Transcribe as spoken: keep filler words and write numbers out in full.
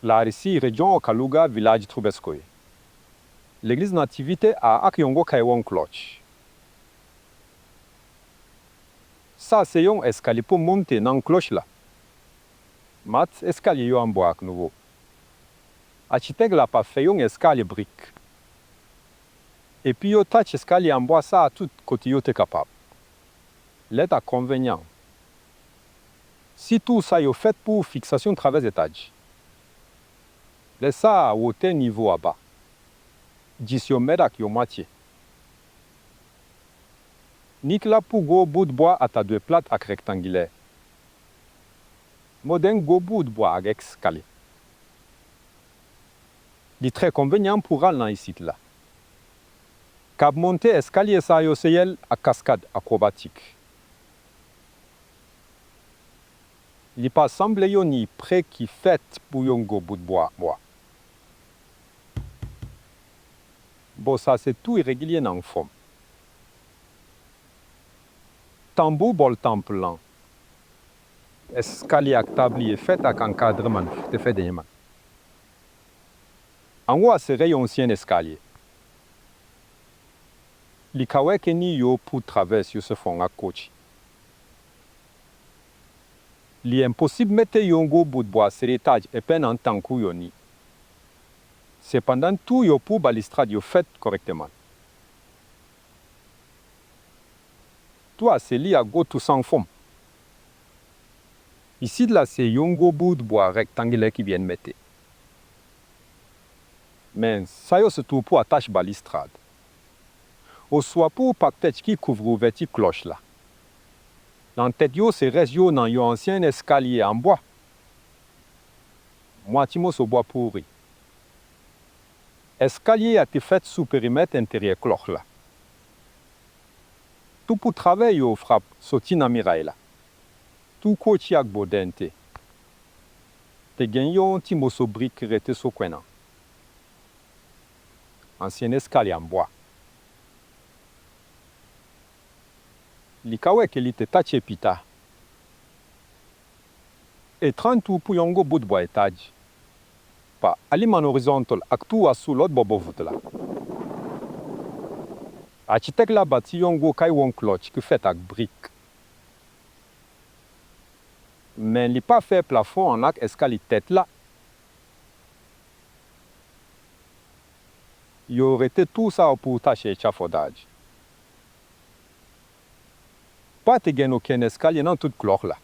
Larisi, rejyon Okaluga, vilaj Trubetskoy. Legliz Nativite a ak yon gwo kay won klòch. Sa se yon eskalye pou monte nan klòch la. Mat eskalye yo an bwa ak nouvo. Achitèk la pa fè yon eskalye brik. Epi yo tache eskalye an bwa sa a tout kote yo te kapab. Lè ta konvenyan. Sitou sa yo fèt pou fiksasyon travès etaj. Lè sa a wotè nivo a ba. Jis yon mèt ak yon mwatye. Nik la pou gwo bout bwa a ta dwe plat ak rektangilè. Modèl gwo bout bwa ak eskalye. Li trè konvenyan pou ral nan isit la. Kab monte eskalye sa yo se yèl ak kaskad akwobatik. Li pa sanble yon ni pre ki fèt pou yon gwo bout bwa, bwa. Bon, sa se tou iregilye nan fòm. Tanbou bòl tanp lan. Eskalye ak tabliye fèt ak ankadreman te fè dènyèman. Anwo a se rèy ansyen eskalye. Li ka wè ke ni yo pou travès yo se fon ak kwochi. Li enposib mete yon gwo bout bwa se etaj epen an tankou yo ni. Sepandan tou yo pou balistrad yo fèt kòrèkteman. Twa se li ak gwo tou san fòm. Isit la se yon gwo bout bwa rektangilè ki byen mete. Men sa yo se tou pou atach balistrad. Oswa pou pakèt ki kouvri ouvèti klòch la. Nan tèt yo se rès yo nan yon ansyen eskalye an bwa. Mwatye moso bwa pouri. Eskalye a te fèt sou perimèt enteryè klòch la. Tou pou travè yo frap soti nan miray la. Tou kwochi ak bodente. Te gen yon ti moso brik ki rete sou kwen an. Ansyen eskalye an bwa. Li ka wè ke li te tache pita. E trant tou pou yon gwo bout bwa etaj. Pa aliman orizontal ak tou a sou lòt bò bò vout la. Achitèk la bati yon gwo kay won klòch ki fèt ak brik. Men li pa fè plafon an ak eskalye tèt la. Yo rete tou sa yo pou tache echafodaj. Pa te gen okenn eskalye nan tout klòch la.